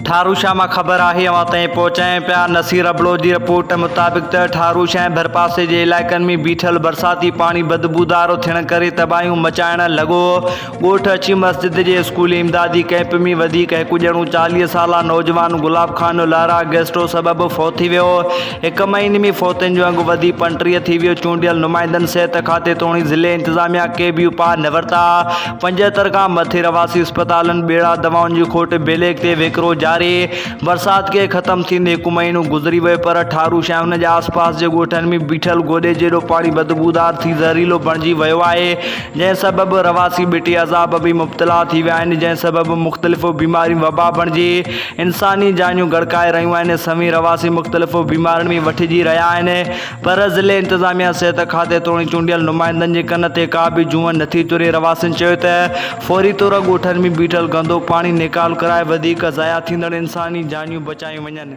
ٺاروشاه مان خبر آهي اوهان تائين پهچايون پيا نصير ابڙو جي رپورٽ مطابق ته ٺاروشاه ۽ ڀرپاسي جي علائقن ۾ بيٺل برساتي پاڻي بدبودار ٿيڻ ڪري تباهيون مچائڻ لڳو ڳوٺ اچي مسجد جي اسڪولي امدادي ڪئمپ ۾ وڌيڪ هڪ ڄڻو 40 سالا نوجوان گلاب خان لهرا گيسٽرو سبب فوت ٿي ويو هڪ مهيني ۾ فوتين جو انگ وڌي 35 ٿي ويو چونڊيل نمائندن صحت کاتي توڻي ضلعي انتظاميا ڪي به اپاء نه ورتا 75 کان مٿي رهواسي اسپتالن ٻيڙا دوائن جي کوٽ بليڪ تي وڪرو جاري برسات کي ختم ٿيندي هڪ مهينو گذري ويو پر ٺاروش ۽ ان جي آس پاس جي ڳوٺن ۾ بيٺل گوڏي جيڏو پاڻي بدبودار ٿي زهريلو بڻجي ويو آهي جنهن سبب رهواسي ٻٽي عذاب ۾ مبتلا ٿي ويا آهن جنهن سبب مختلف بيماريون وبا بڻجي انساني جانيون ڳڙڪائي رهيون آهن سوين رهواسي مختلف بيمارين ۾ وٺجي رهيا آهن پر ضلعي انتظاميا صحت کاتي توڻي چونڊيل نمائندن جي ڪن تي ڪا به جونء نٿي چري رهواسين چيو ته فوري طور ڳوٺن ۾ بيٺل گندو پاڻي نيڪال ڪرائي وڌيڪ ضايع ٿيندڙ انساني جانيون بچايون وڃن.